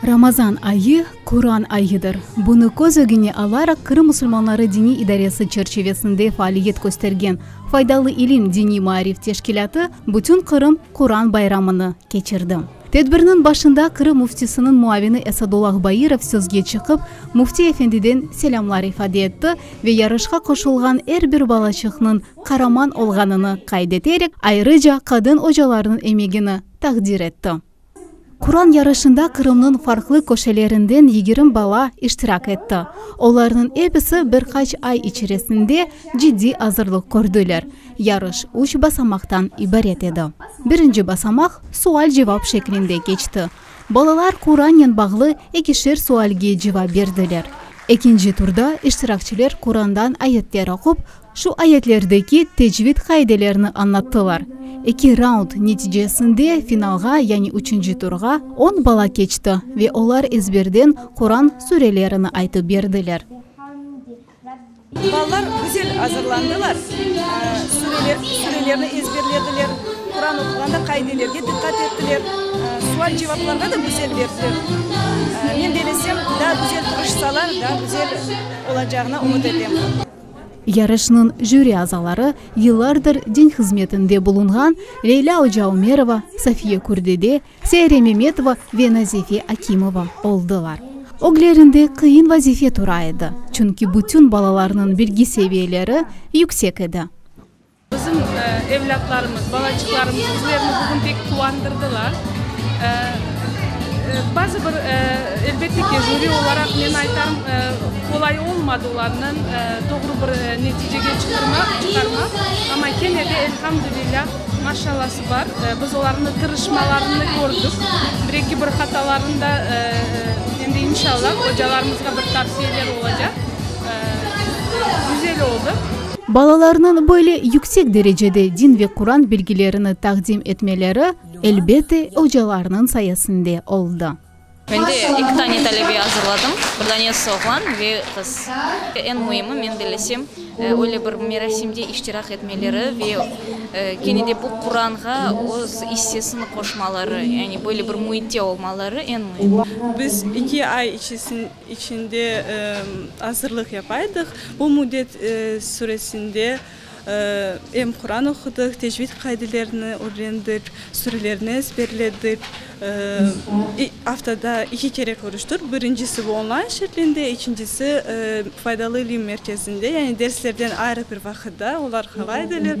Ramazan ayı, Quran ayıdır. Bunı köz ögüne alaraq Qırım musulmanları diniy idaresi çerçivesinde faaliyet köstergen Faydalı ilim diniy maarif teşkilâtı Bütünqırım Quran bayramını keçirdi. Tedbirniñ başında Qırım Müftisiniñ muavini Esadullah Bairov sözge çıqıp, Müfti efendiden selâmlar ifade etti ve yarışqa qoşulğan er bir balaçıqnıñ qaraman olğanını qayd eterek, ayrıca qadın ocalarnıñ emegini taqdir etti. Quran yarışında Qırımnıñ farqlı köşelerinden 20 bala iştirak etti. Olarnıñ episi bir qaç ay içerisinde ciddiy azırlıq kördiler. Yarış üç basamaqtan ibaret edi. Birinci basamaq sual-cevap şeklinde keçti. Balalar Qurannen bağlı ekişer sualge cevap berdiler. Ekinci turda iştirakçiler Qurandan ayetler oqup, şu ayetlerdeki tecvid qaidelerini añlattılar. Eki raund neticesinde finalğa, yani üçünci turğa on bala keçti ve olar ezberden Quran sürelerini aytıp berdiler. Balalar güzel azırlandılar, sürelerni ezberlediler, Quran oquğanda qaidelerge diqqat ettiler, sual-cevaplarğa da güzel berdiler. Men belesem, daa güzel tırışsalar, daa güzel olacağına ümüt etem. Yarışnıñ jüri azaları yıllardır din hızmetinde bulunğan Leylâ oca Umerova, Safiye Kürdede, Seyre Memetova ve Nazife Akimova oldılar. Öglerinde qıyın vazife tura edi, çünki bütün balalarnıñ bilgi seviyeleri yüksek edi. Bizim evlâtlarımız, balaçıqlarımız bizlerni bugün pek quvandırdılar. Bazı bir, elbette ki, jüri olaraq men aytarım, qolay olmadı olarnıñ doğru bir neticege çıqarmaq, amma kene de, elhamdülillâh, Maşallası bar, biz olarnı tırışmalarını kördik, bir-eki bir hatalarını da endi inşallah ocalarımızğa bir tavsiyeler olacaq. Güzel oldı. Balalarnıñ böyle yüksek derecede din ve Quran bilgilerini taqdim etmeleri, elbette, ocalarnıñ sayesinde oldı. Men de eki tane talebe azırladım, bir tanesi oğlan ve qız. Eñ müimi, men bellesem, öyle bir merasimde iştirak etmeleri ve kene de bu Quranğa öz issesini qoşmaları, yani böyle bir müitte olmaları eñ müim. Biz eki ay içinde azırlıq yapaydıq. Bu müddet süresinde Em Quran oqudıq, tecvid qaidelerini ögrendik, sürelerni ezberledik. Aftada eki kere körüştik, birincisi bu onlayn şeklinde, ekincisi Faydalı ilim merkezinde, yani derslerden ayrı bir vaqıtta olar qala ediler,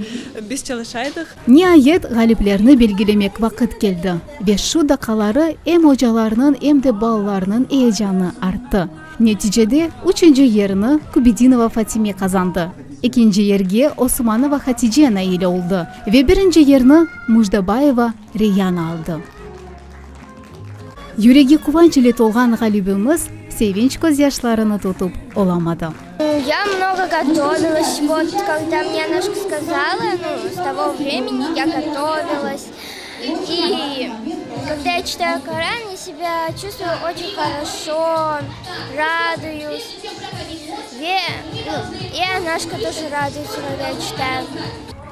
biz çalışaydıq. Niayet, ğaliplerni belgilemek vaqıt keldi ve şu daqqaları em ocalarnıñ, em de balalarnıñ eyecanı arttı. Neticede, üçünci yerni Kübedinova Fatime qazandı, ekinci yerge Osmanova Hatice nail oldı ve birinci yerni Mujdabayeva Reyana aldı. Yüregi quvanç ile tolğan ğalibimiz sevinç közyaşlarını tutıp olamadı. Ya mnogo gotovilas, vot, kogda mne Anashka skazala, nu, s togo vremeni ya gotovilas. İ kogda ya çitayu Koran, ya sebâ çuvstvuyu oçen horoşo, raduyus. Ve, nu, i Anaşka toje raduyetsâ, kogda ya çitayu.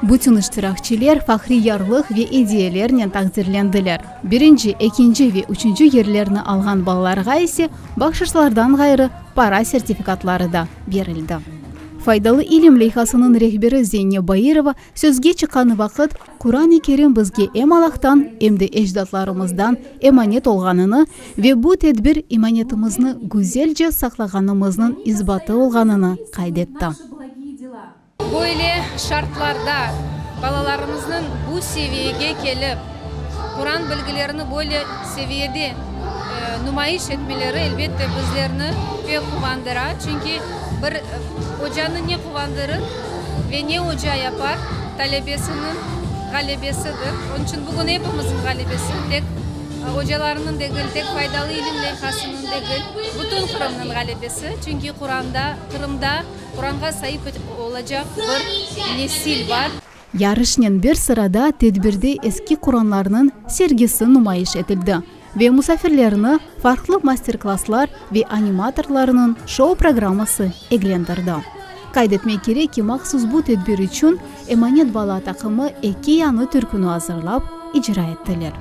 Bütün iştirakçiler fahriy yarlıq ve ediyelernen taqdirlendiler. Birinci, ekinci ve üçünci yerlerni alğan balalarğa ise bahşışlardan ğayrı para sertifikatları da berildi. Faydalı ilim leyhasınıñ rehberi Zeniye Bairova sözge çıqqan vaqıt, Quran-ı Kerim bizge em Allahtan, em de ecdatlarımızdan emanet olğanını ve bu tedbir emanetimizni güzelce saqlağanımıznıñ isbatı olğanını qayd etti. Böyle şartlarda balalarımıznıñ bu seviyege kelip, Quran bilgilerini böyle seviyede numayış etmeleri, elbette, bizlerni pek quvandıra. Çünki bir ocanı ne quvandırır ve ne oca yapar, talebesiniñ ğalebesidir. Onıñ içün bugün epimizniñ ğalebesi, tek ocalarnıñ degil, tek Faydalı ilim leyhasınıñ degil, bütün Qırımnıñ ğalebesi. Çünki Quranda, Qırımda Quranğa saip olacaq bir nesil bar. Yarışnen bir sırada tedbirde eski Quranlarnıñ sergisi numayış etildi ve musafirlerni farqlı master-klasslar ve animatorlarnıñ şou-programması eglendirdi. Qayd etmek kerek ki, mahsus bu tedbir içün Emanet bala taqımı eki yañı türküni azırlap, icra ettiler.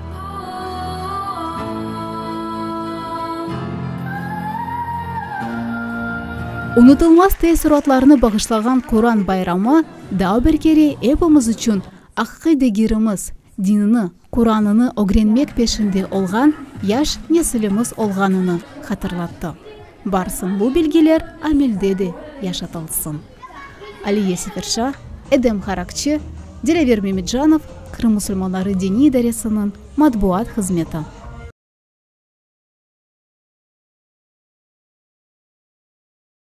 Unutılmaz teessuratlarnı bağışlağan Quran bayramı daa bir kere epimiz içün aqiqiy degerimiz, dinini, Quranını ögrenmek peşinde olğan yaş nesilimiz olğanını hatırlattı. Barsın bu bilgiler amelde de yaşatılsın. Aliye Seferşah, Edem Harakçı, Dilâver Memetcanov, Qırım musulmanları diniy idaresiniñ matbuat hızmeti.